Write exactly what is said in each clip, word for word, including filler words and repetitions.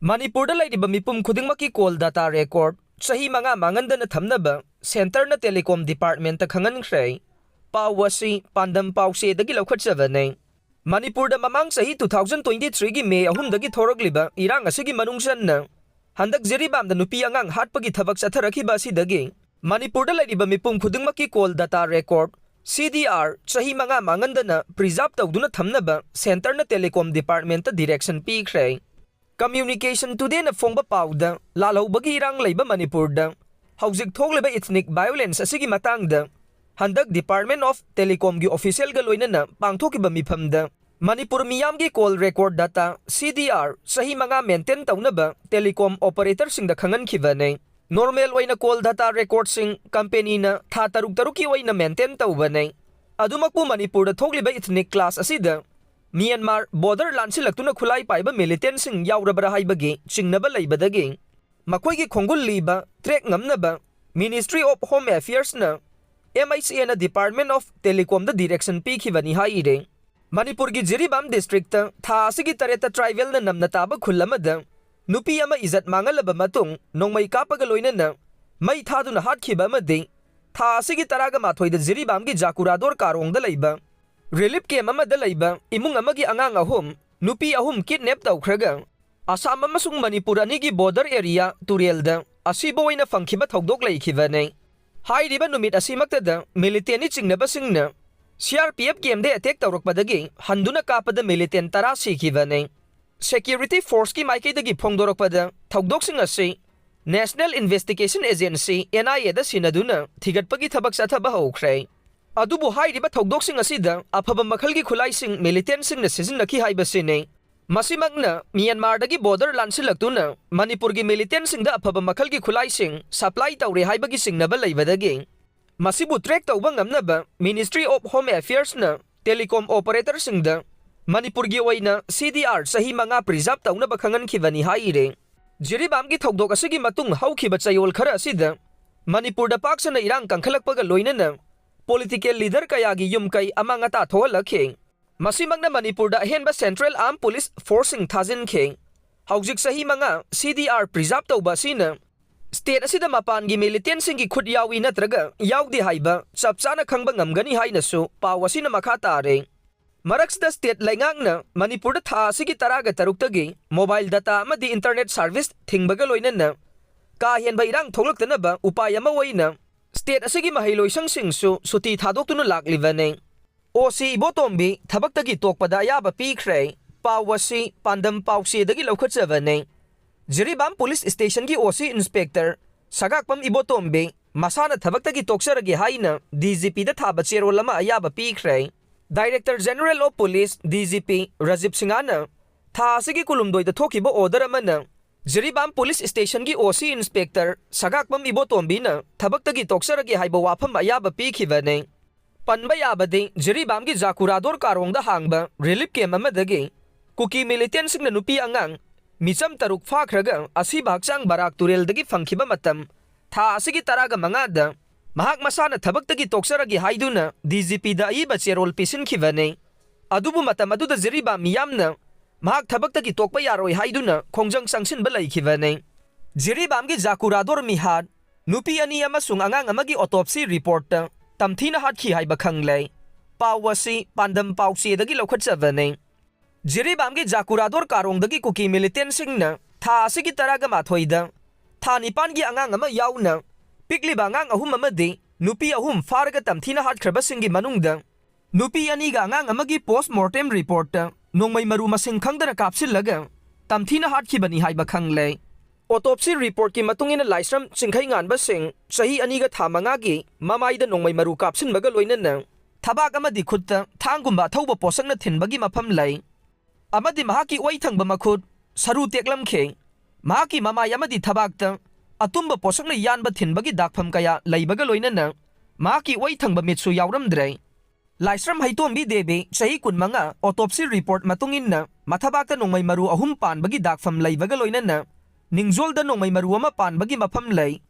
ꯃꯅꯤꯄꯨꯔꯗ ꯂꯩꯔꯤꯕ ꯃꯤꯄꯨꯝ ꯈꯨꯗꯤꯡꯃꯛꯀꯤ call data record ꯆꯍꯤ ꯃꯉꯥ ꯃꯥꯡꯍꯟꯗꯅ ꯊꯝꯅꯕ centreꯅ telecom departmentꯇ ꯈꯪꯍꯟꯈ꯭ꯔꯦ꯫ ꯄꯥꯎ ꯑꯁꯤ ꯄꯥꯟꯗꯝ ꯄꯥꯎꯆꯦꯗꯒꯤ ꯂꯧꯈꯠꯆꯕꯅꯤ꯫ ꯃꯅꯤꯄꯨꯔꯗ ꯃꯃꯥꯡ ꯆꯍꯤ two thousand twenty threeꯒꯤ May ꯑꯍꯨꯝꯗꯒꯤ ꯊꯣꯔꯛꯂꯤꯕ ꯏꯔꯥꯡ ꯑꯁꯤꯒꯤ ꯃꯅꯨꯡ ꯆꯟꯅ ꯍꯟꯗꯛ ꯖꯤꯔꯤꯕꯥꯝꯗ ꯅꯨꯄꯤ ꯑꯉꯥꯡ ꯍꯥꯠꯄꯒꯤ ꯊꯕꯛ ꯆꯠꯊꯔꯛꯈꯤꯕ ꯑꯁꯤꯗꯒꯤ ꯃꯅꯤꯄꯨꯔꯗ ꯂꯩꯔꯤꯕ ꯃꯤꯄꯨꯝ ꯈꯨꯗꯤꯡꯃꯛꯀꯤ call data record, C D R, ꯆꯍꯤ ꯃꯉꯥ ꯃꯥꯡꯍꯟꯗꯅ preserve ꯇꯧꯗꯨꯅ ꯊꯝꯅꯕ centreꯅ telecom departmentꯇ direction ꯄꯤꯈ꯭ꯔꯦ꯫ Communication Todayꯅ ꯐꯣꯡꯕ ꯄꯥꯎꯗ, ꯂꯥꯜꯍꯧꯕꯒꯤ ꯏꯔꯥꯡ ꯂꯩꯕ ꯃꯅꯤꯄꯨꯔꯗ ꯍꯧꯖꯤꯛ ꯊꯣꯛꯂꯤꯕ ethnic violence ꯑꯁꯤꯒꯤ ꯃꯇꯥꯡꯗ ꯍꯟꯗꯛ Department of Telecomꯒꯤ officialꯒ ꯂꯣꯏꯅꯅ ꯄꯥꯡꯊꯣꯛꯈꯤꯕ ꯃꯤꯐꯝꯗ ꯃꯅꯤꯄꯨꯔ ꯃꯤꯌꯥꯝꯒꯤ call record data, C D R, ꯆꯍꯤ ꯃꯉꯥ maintain ꯇꯧꯅꯕ telecom operatorꯁꯤꯡꯗ ꯈꯪꯍꯟꯈꯤꯕꯅꯤ꯫ Normal ꯑꯣꯏꯅ call data recordꯁꯤꯡ companyꯅ ꯊꯥ ꯇꯔꯨꯛ ꯇꯔꯨꯛꯀꯤ ꯑꯣꯏꯅ maintain ꯇꯧꯕꯅꯤ꯫ ꯑꯗꯨꯃꯛꯄꯨ ꯃꯅꯤꯄꯨꯔꯗ ꯊꯣꯛꯂꯤꯕ ethnic clash ꯑꯁꯤꯗ ꯃ꯭ꯌꯥꯟꯃꯥꯔ border ꯂꯥꯟꯁꯤꯜꯂꯛꯇꯨꯅ ꯈꯨꯠꯂꯥꯏ ꯄꯥꯏꯕ militantꯁꯤꯡ ꯌꯥꯎꯔꯕ꯭ꯔꯥ ꯍꯥꯏꯕꯒꯤ ꯆꯤꯡꯅꯕ ꯂꯩꯕꯗꯒꯤ ꯃꯈꯣꯏꯒꯤ ꯈꯣꯡꯒꯨꯜ ꯂꯤꯕ track ꯉꯝꯅꯕ Ministry of Home Affairsꯅ M H Aꯅ Department of Telecomꯗ direction ꯄꯤꯈꯤꯕꯅꯤ ꯍꯥꯏꯔꯤ꯫ ꯃꯅꯤꯄꯨꯔꯒꯤ ꯖꯤꯔꯤꯕꯥꯝ districtꯇ ꯊꯥ ꯑꯁꯤꯒꯤ ꯇꯔꯦꯠꯇ tribalꯅ ꯅꯝꯅ ꯇꯥꯕ ꯈꯨꯜ ꯑꯃꯗ ꯅꯨꯄꯤ ꯑꯃ ꯏꯖꯠ ꯃꯥꯡꯍꯜꯂꯕ ꯃꯇꯨꯡ ꯅꯣꯡꯃꯩ ꯀꯥꯞꯄꯒ ꯂꯣꯏꯅꯅ ꯃꯩ ꯊꯥꯗꯨꯅ ꯍꯥꯠꯈꯤꯕ ꯑꯃꯗꯤ ꯊꯥ ꯑꯁꯤꯒꯤ ꯇꯔꯥꯒ ꯃꯥꯊꯣꯏꯗ ꯖꯤꯔꯤꯕꯥꯝꯒꯤ ꯖꯥꯀꯨꯔꯥꯗꯣꯔ ꯀꯥꯔꯣꯡꯗ ꯂꯩꯕ relief camp ꯑꯃꯗ ꯂꯩꯕ ꯏꯃꯨꯡ ꯑꯃꯒꯤ ꯑꯉꯥꯡ ꯑꯍꯨꯝ, ꯅꯨꯄꯤ ꯑꯍꯨꯝ kidnap ꯇꯧꯈ꯭ꯔꯒ ꯑꯁꯥꯝ ꯑꯃꯁꯨꯡ ꯃꯅꯤꯄꯨꯔ ꯑꯅꯤꯒꯤ border area ꯇꯨꯔꯦꯜꯗ ꯑꯁꯤꯕ ꯑꯣꯏꯅ ꯐꯪꯈꯤꯕ ꯊꯧꯗꯣꯛ ꯂꯩꯈꯤꯕꯅꯤ꯫ ꯍꯥꯏꯔꯤꯕ ꯅꯨꯃꯤꯠ ꯑꯁꯤꯃꯛꯇꯗ militantꯅ ꯆꯤꯡꯅꯕꯁꯤꯡꯅ C R P F campꯗ attack ꯇꯧꯔꯛꯄꯗꯒꯤ ꯍꯟꯗꯨꯅ ꯀꯥꯞꯄꯗ militant ꯇꯔꯥ ꯁꯤꯈꯤꯕꯅꯤ꯫ Security forceꯀꯤ ꯃꯥꯏꯀꯩꯗꯒꯤ ꯐꯣꯡꯗꯣꯔꯛꯄꯗ ꯊꯧꯗꯣꯛꯁꯤꯡ ꯑꯁꯤ National Investigation Agency, N I Aꯗ ꯁꯤꯟꯅꯗꯨꯅ ꯊꯤꯒꯠꯄꯒꯤ ꯊꯕꯛ ꯆꯠꯊꯕ ꯍꯧꯈ꯭ꯔꯦ꯫ ꯑꯗꯨꯕꯨ ꯍꯥꯏꯔꯤꯕ ꯊꯧꯗꯣꯛꯁꯤꯡ ꯑꯁꯤꯗ ꯑꯐꯕ ꯃꯈꯜꯒꯤ ꯈꯨꯠꯂꯥꯏꯁꯤꯡ militantꯁꯤꯡꯅ ꯁꯤꯖꯤꯟꯅꯈꯤ ꯍꯥꯏꯕꯁꯤꯅꯤ꯫ ꯃꯁꯤꯃꯛꯅ ꯃ꯭ꯌꯥꯟꯃꯥꯔꯗꯒꯤ border ꯂꯥꯟꯁꯤꯜꯂꯛꯇꯨꯅ ꯃꯅꯤꯄꯨꯔꯒꯤ militantꯁꯤꯡꯗ ꯑꯐꯕ ꯃꯈꯜꯒꯤ ꯈꯨꯠꯂꯥꯏꯁꯤꯡ supply ꯇꯧꯔꯦ ꯍꯥꯏꯕꯒꯤ ꯆꯤꯡꯅꯕ ꯂꯩꯕꯗꯒꯤ ꯃꯁꯤꯕꯨ track ꯇꯧꯕ ꯉꯝꯅꯕ Ministry of Home Affairsꯅ telecom operatorꯁꯤꯡꯗ ꯃꯅꯤꯄꯨꯔꯒꯤ ꯑꯣꯏꯅ C D R ꯆꯍꯤ ꯃꯉꯥ preserve ꯇꯧꯅꯕ ꯈꯪꯍꯟꯈꯤꯕꯅꯤ ꯍꯥꯏꯔꯤ꯫ ꯖꯤꯔꯤꯕꯥꯝꯒꯤ ꯊꯧꯗꯣꯛ ꯑꯁꯤꯒꯤ ꯃꯇꯨꯡ ꯍꯧꯈꯤꯕ ꯆꯌꯣꯜ ꯈꯔ ꯑꯁꯤꯗ ꯃꯅꯤꯄꯨꯔꯗ ꯄꯥꯛ ꯁꯟꯅ ꯏꯔꯥꯡ ꯀꯟꯈꯠꯂꯛꯄꯒ ꯂꯣꯏꯅꯅ political leader ꯀꯌꯥꯒꯤ ꯌꯨꯝ ꯀꯩ ꯑꯃꯥꯡ ꯑꯇꯥ ꯊꯣꯛꯍꯜꯂꯛꯈꯤ꯫ ꯃꯁꯤꯃꯛꯅ ꯃꯅꯤꯄꯨꯔꯗ ꯑꯍꯦꯟꯕ central armed police forceꯁꯤꯡ ꯊꯥꯖꯤꯟꯈꯤ꯫ ꯍꯧꯖꯤꯛ ꯆꯍꯤ ꯃꯉꯥ C D R preserve ꯇꯧꯕ ꯑꯁꯤꯅ state ꯑꯁꯤꯗ ꯃꯄꯥꯟꯒꯤ militantꯁꯤꯡꯒꯤ ꯈꯨꯠ ꯌꯥꯎꯏ ꯅꯠꯇ꯭ꯔꯒ ꯌꯥꯎꯗꯦ ꯍꯥꯏꯕ ꯆꯞ ꯆꯥꯅ ꯈꯪꯕ ꯉꯝꯒꯅꯤ ꯍꯥꯏꯅꯁꯨ ꯄꯥꯎ ꯑꯁꯤꯅ ꯃꯈꯥ ꯇꯥꯔꯦ꯫ ꯃꯔꯛꯁꯤꯗ state ꯂꯩꯉꯥꯛꯅ ꯃꯅꯤꯄꯨꯔꯗ ꯊꯥ ꯑꯁꯤꯒꯤ ꯇꯔꯥꯒ ꯇꯔꯨꯛꯇꯒꯤ mobile data ꯑꯃꯗꯤ internet service ꯊꯤꯡꯕꯒ ꯂꯣꯏꯅꯅ ꯀꯥ ꯍꯦꯟꯕ ꯏꯔꯥꯡ ꯊꯣꯛꯂꯛꯇꯅꯕ ꯎꯄꯥꯏ ꯑꯃ ꯑꯣꯏꯅ state ꯑꯁꯤꯒꯤ ꯃꯍꯩꯂꯣꯏꯁꯪꯁꯤꯡꯁꯨ ꯁꯨꯇꯤ ꯊꯥꯗꯣꯛꯇꯨꯅ ꯂꯥꯛꯂꯤꯕꯅꯤ꯫ OC ꯏꯕꯣꯇꯣꯝꯕꯤ ꯊꯕꯛꯇꯒꯤ ꯇꯣꯛꯄꯗ ꯑꯌꯥꯕ ꯄꯤꯈ꯭ꯔꯦ꯫ ꯄꯥꯎ ꯑꯁꯤ ꯄꯥꯟꯗꯝ ꯄꯥꯎꯆꯦꯗꯒꯤ ꯂꯧꯈꯠꯆꯕꯅꯤ꯫ ꯖꯤꯔꯤꯕꯥꯝ police stationꯒꯤ OC inspector ꯁꯒꯥꯛꯄꯝ ꯏꯕꯣꯇꯣꯝꯕꯤ ꯃꯁꯥꯅ ꯊꯕꯛꯇꯒꯤ ꯇꯣꯛꯆꯔꯒꯦ ꯍꯥꯏꯅ DGPꯗ ꯊꯥꯕ ꯆꯦꯔꯣꯜ ꯑꯃ ꯑꯌꯥꯕ ꯄꯤꯈ꯭ꯔꯦ꯫ Director General of Police, DGP, Rajiv ꯁꯤꯡꯍꯅ ꯊꯥ ꯑꯁꯤꯒꯤ ꯀꯨꯟꯍꯨꯝꯗꯣꯏꯗ ꯊꯣꯛꯈꯤꯕ order ꯑꯃꯅ ꯖꯤꯔꯤꯕꯥꯝ police stationꯒꯤ OC inspector ꯁꯒꯥꯛꯄꯝ ꯏꯕꯣꯇꯣꯝꯕꯤꯅ ꯊꯕꯛꯇꯒꯤ ꯇꯣꯛꯆꯔꯒꯦ ꯍꯥꯏꯕ ꯋꯥꯐꯝ ꯑꯌꯥꯕ ꯄꯤꯈꯤꯕꯅꯤ꯫ ꯄꯟꯕ ꯌꯥꯕꯗꯤ, ꯖꯤꯔꯤꯕꯥꯝꯒꯤ ꯖꯥꯀꯨꯔꯥꯗꯣꯔ ꯀꯥꯔꯣꯡꯗ ꯍꯥꯡꯕ relief camp ꯑꯃꯗꯒꯤ ꯀꯨꯀꯤ militantꯁꯤꯡꯅ ꯅꯨꯄꯤ ꯑꯉꯥꯡ ꯃꯤꯆꯝ ꯇꯔꯨꯛ ꯐꯥꯈ꯭ꯔꯒ ꯑꯁꯤꯕ ꯍꯛꯆꯥꯡ ꯕꯔꯥꯛ ꯇꯨꯔꯦꯜꯗꯒꯤ ꯐꯪꯈꯤꯕ ꯃꯇꯝ ꯊꯥ ꯑꯁꯤꯒꯤ ꯇꯔꯥꯒ ꯃꯉꯥꯗ ꯃꯍꯥꯛ ꯃꯁꯥꯅ ꯊꯕꯛꯇꯒꯤ ꯇꯣꯛꯆꯔꯒꯦ ꯍꯥꯏꯗꯨꯅ DGPꯗ ꯑꯏꯕ ꯆꯦꯔꯣꯜ ꯄꯤꯁꯤꯟꯈꯤꯕꯅꯤ꯫ ꯑꯗꯨꯕꯨ ꯃꯇꯝ ꯑꯗꯨꯗ ꯖꯤꯔꯤꯕꯥꯝ ꯃꯤꯌꯥꯝꯅ ꯃꯍꯥꯛ ꯊꯕꯛꯇꯒꯤ ꯇꯣꯛꯄ ꯌꯥꯔꯣꯏ ꯍꯥꯏꯗꯨꯅ ꯈꯣꯡꯖꯪ ꯆꯪꯁꯤꯟꯕ ꯂꯩꯈꯤꯕꯅꯤ꯫ ꯖꯤꯔꯤꯕꯥꯝꯒꯤ ꯖꯥꯀꯨꯔꯥꯗꯣꯔ ꯃꯤꯍꯥꯠ, ꯅꯨꯄꯤ ꯑꯅꯤ ꯑꯃꯁꯨꯡ ꯑꯉꯥꯡ ꯑꯃꯒꯤ autopsy reportꯇ ꯇꯝꯊꯤꯅ ꯍꯥꯠꯈꯤ ꯍꯥꯏꯕ ꯈꯪꯂꯦ꯫ ꯄꯥꯎ ꯑꯁꯤ ꯄꯥꯟꯗꯝ ꯄꯥꯎꯆꯦꯗꯒꯤ ꯂꯧꯈꯠꯆꯕꯅꯤ꯫ ꯖꯤꯔꯤꯕꯥꯝꯒꯤ ꯖꯥꯀꯨꯔꯥꯗꯣꯔ ꯀꯥꯔꯣꯡꯗꯒꯤ ꯀꯨꯀꯤ militantꯁꯤꯡꯅ ꯊꯥ ꯑꯁꯤꯒꯤ ꯇꯔꯥꯒ ꯃꯥꯊꯣꯏꯗ ꯊꯥ ꯅꯤꯄꯥꯟꯒꯤ ꯑꯉꯥꯡ ꯑꯃ ꯌꯥꯎꯅ ꯄꯤꯛꯂꯤꯕ ꯑꯉꯥꯡ ꯑꯍꯨꯝ ꯑꯃꯗꯤ ꯅꯨꯄꯤ ꯑꯍꯨꯝ ꯐꯥꯔꯒ ꯇꯝꯊꯤꯅ ꯍꯥꯠꯈ꯭ꯔꯕꯁꯤꯡꯒꯤ ꯃꯅꯨꯡꯗ ꯅꯨꯄꯤ ꯑꯅꯤꯒ ꯑꯉꯥꯡ ꯑꯃꯒꯤ post mortem reportꯇ ꯅꯣꯡꯃꯩ ꯃꯔꯨ ꯃꯁꯤꯡ ꯈꯪꯗꯅ ꯀꯥꯞꯁꯤꯜꯂꯒ ꯇꯝꯊꯤꯅ ꯍꯥꯠꯈꯤꯕꯅꯤ ꯍꯥꯏꯕ ꯈꯪꯂꯦ꯫ Autopsy reportꯀꯤ ꯃꯇꯨꯡ ꯏꯟꯅ ꯂꯥꯏꯁ꯭ꯔꯝ ꯆꯤꯡꯈꯩꯉꯥꯟꯕ ꯁꯤꯡ, ꯆꯍꯤ ꯑꯅꯤꯒ ꯊꯥ ꯃꯉꯥꯒꯤ, ꯃꯃꯥꯏꯗ ꯅꯣꯡꯃꯩ ꯃꯔꯨ ꯀꯥꯞꯁꯤꯟꯕꯒ ꯂꯣꯏꯅꯅ ꯊꯕꯥꯛ ꯑꯃꯗꯤ ꯈꯨꯠꯇ ꯊꯥꯡꯒꯨꯝꯕ ꯑꯊꯧꯕ ꯄꯣꯠꯁꯛꯅ ꯊꯤꯟꯕꯒꯤ ꯃꯐꯝ ꯂꯩ ꯑꯃꯗꯤ ꯃꯍꯥꯛꯀꯤ ꯑꯣꯏ ꯊꯪꯕ ꯃꯈꯨꯠ ꯁꯔꯨ ꯇꯦꯛꯂꯝꯈꯤ꯫ ꯃꯍꯥꯛꯀꯤ ꯃꯃꯥꯏ ꯑꯃꯗꯤ ꯊꯕꯥꯛꯇ ꯑꯇꯨꯝꯕ ꯄꯣꯠꯁꯛꯅ ꯌꯥꯟꯕ ꯊꯤꯟꯕꯒꯤ ꯗꯥꯛꯐꯝ ꯀꯌꯥ ꯂꯩꯕꯒ ꯂꯣꯏꯅꯅ ꯃꯍꯥꯛꯀꯤ ꯑꯣꯏ ꯊꯪꯕ ꯃꯤꯠꯁꯨ ꯌꯥꯎꯔꯝꯗ꯭ꯔꯦ꯫ ꯂꯥꯏꯁ꯭ꯔꯝ ꯍꯩꯇꯣꯝꯕꯤ ꯗꯦꯕꯤ, ꯆꯍꯤ ꯀꯨꯟꯃꯉꯥ, autopsy report ꯃꯇꯨꯡ ꯏꯟꯅ ꯃꯊꯕꯥꯛꯇ ꯅꯣꯡꯃꯩ ꯃꯔꯨ ꯑꯍꯨꯝ ꯄꯥꯟꯕꯒꯤ ꯗꯥꯛꯐꯝ ꯂꯩꯕꯒ ꯂꯣꯏꯅꯅ ꯅꯤꯡꯖꯣꯜꯗ ꯅꯣꯡꯃꯩ ꯃꯔꯨ ꯑꯃ ꯄꯥꯟꯕꯒꯤ ꯃꯐꯝ ꯂꯩ꯫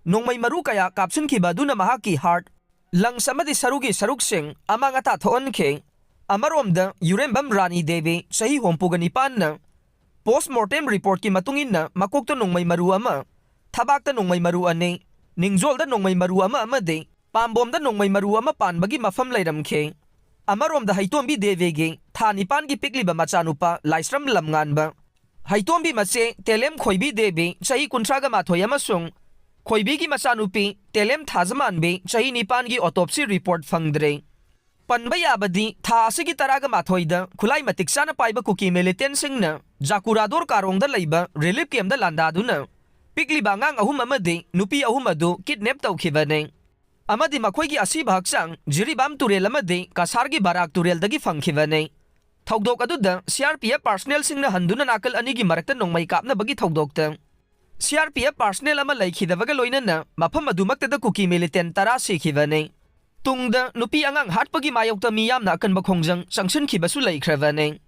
ꯅꯣꯡꯃꯩ ꯃꯔꯨ ꯀꯌꯥ ꯀꯥꯞꯁꯤꯟꯈꯤꯕ ꯑꯗꯨꯅ ꯃꯍꯥꯛꯀꯤ heart, lungs ꯑꯃꯗꯤ ꯁꯔꯨꯒꯤ ꯁꯔꯨꯛꯁꯤꯡ ꯑꯃꯥꯡ ꯑꯇꯥ ꯊꯣꯛꯍꯟꯈꯤ꯫ ꯑꯃꯔꯣꯝꯗ ꯌꯨꯔꯦꯝꯕꯝ ꯔꯥꯅꯤ ꯗꯦꯕꯤ, ꯆꯍꯤ ꯍꯨꯝꯐꯨꯒ ꯅꯤꯄꯥꯟꯅ Post mortem reportꯀꯤ ꯃꯇꯨꯡ ꯏꯟꯅ ꯃꯀꯣꯛꯇ ꯅꯣꯡꯃꯩ ꯃꯔꯨ ꯑꯃ, ꯊꯕꯥꯛꯇ ꯅꯣꯡꯃꯩ ꯃꯔꯨ ꯑꯅꯤ, ꯅꯤꯡꯖꯣꯜꯗ ꯅꯣꯡꯃꯩ ꯃꯔꯨ ꯑꯃ ꯑꯃꯗꯤ ꯄꯥꯝꯕꯣꯝꯗ ꯅꯣꯡꯃꯩ ꯃꯔꯨ ꯑꯃ ꯄꯥꯟꯕꯒꯤ ꯃꯐꯝ ꯂꯩꯔꯝꯈꯤ꯫ ꯑꯃꯔꯣꯝꯗ ꯍꯩꯇꯣꯝꯕꯤ ꯗꯦꯕꯤꯒꯤ ꯊꯥ ꯅꯤꯄꯥꯟꯒꯤ ꯄꯤꯛꯂꯤꯕ ꯃꯆꯥꯅꯨꯄꯥ ꯂꯥꯏꯁ꯭ꯔꯝ ꯂꯝꯉꯥꯟꯕ, ꯍꯩꯇꯣꯝꯕꯤ ꯃꯆꯦ ꯇꯦꯂꯦꯝ ꯈꯣꯏꯕꯤ ꯗꯦꯕꯤ ꯆꯍꯤ ꯀꯨꯟꯊ꯭ꯔꯥꯒ ꯃꯥꯊꯣꯏ ꯑꯃꯁꯨꯡ ꯈꯣꯏꯕꯤꯒꯤ ꯃꯆꯥꯅꯨꯄꯤ ꯇꯦꯂꯦꯝ ꯊꯥꯖꯃꯥꯟꯕꯤ ꯆꯍꯤ ꯅꯤꯄꯥꯟꯒꯤ autopsy report ꯐꯪꯗ꯭ꯔꯦ꯫ ꯄꯟꯕ ꯌꯥꯕꯗꯤ ꯊꯥ ꯑꯁꯤꯒꯤ ꯇꯔꯥꯒ ꯃꯥꯊꯣꯏꯗ ꯈꯨꯠꯂꯥꯏ ꯃꯇꯤꯛ ꯆꯥꯅ ꯄꯥꯏꯕ ꯀꯨꯀꯤ militantꯁꯤꯡꯅ ꯖꯥꯀꯨꯔꯥꯗꯣꯔ ꯀꯥꯔꯣꯡꯗ ꯂꯩꯕ relief campꯇ ꯂꯥꯟꯗꯥꯗꯨꯅ ꯄꯤꯛꯂꯤꯕ ꯑꯉꯥꯡ ꯑꯍꯨꯝ ꯑꯃꯗꯤ ꯅꯨꯄꯤ ꯑꯍꯨꯝ ꯑꯗꯨ kidnap ꯇꯧꯈꯤꯕꯅꯤ꯫ ꯑꯃꯗꯤ ꯃꯈꯣꯏꯒꯤ ꯑꯁꯤꯕ ꯍꯛꯆꯥꯡ ꯖꯤꯔꯤꯕꯥꯝ ꯇꯨꯔꯦꯜ ꯑꯃꯗꯤ ꯀꯁꯥꯔꯒꯤ ꯕꯔꯥꯛ ꯇꯨꯔꯦꯜꯗꯒꯤ ꯐꯪꯈꯤꯕꯅꯤ꯫ ꯊꯧꯗꯣꯛ ꯑꯗꯨꯗ CRPF personnelꯁꯤꯡꯅ ꯍꯟꯗꯨꯅ ꯅꯥꯀꯜ ꯑꯅꯤꯒꯤ ꯃꯔꯛꯇ ꯅꯣꯡꯃꯩ ꯀꯥꯞꯅꯕꯒꯤ ꯊꯧꯗꯣꯛꯇ CRPF personnel ꯑꯃ ꯂꯩꯈꯤꯗꯕꯒ ꯂꯣꯏꯅꯅ ꯃꯐꯝ ꯑꯗꯨꯃꯛꯇꯗ ꯀꯨꯀꯤ militant ꯇꯔꯥ ꯁꯤꯈꯤꯕꯅꯤ꯫ ꯇꯨꯡꯗ ꯅꯨꯄꯤ ꯑꯉꯥꯡ ꯍꯥꯠꯄꯒꯤ ꯃꯥꯌꯣꯛꯇ ꯃꯤꯌꯥꯝꯅ ꯑꯀꯟꯕ ꯈꯣꯡꯖꯪ ꯆꯪꯁꯤꯟꯈꯤꯕꯁꯨ ꯂꯩꯈ꯭ꯔꯕꯅꯤ꯫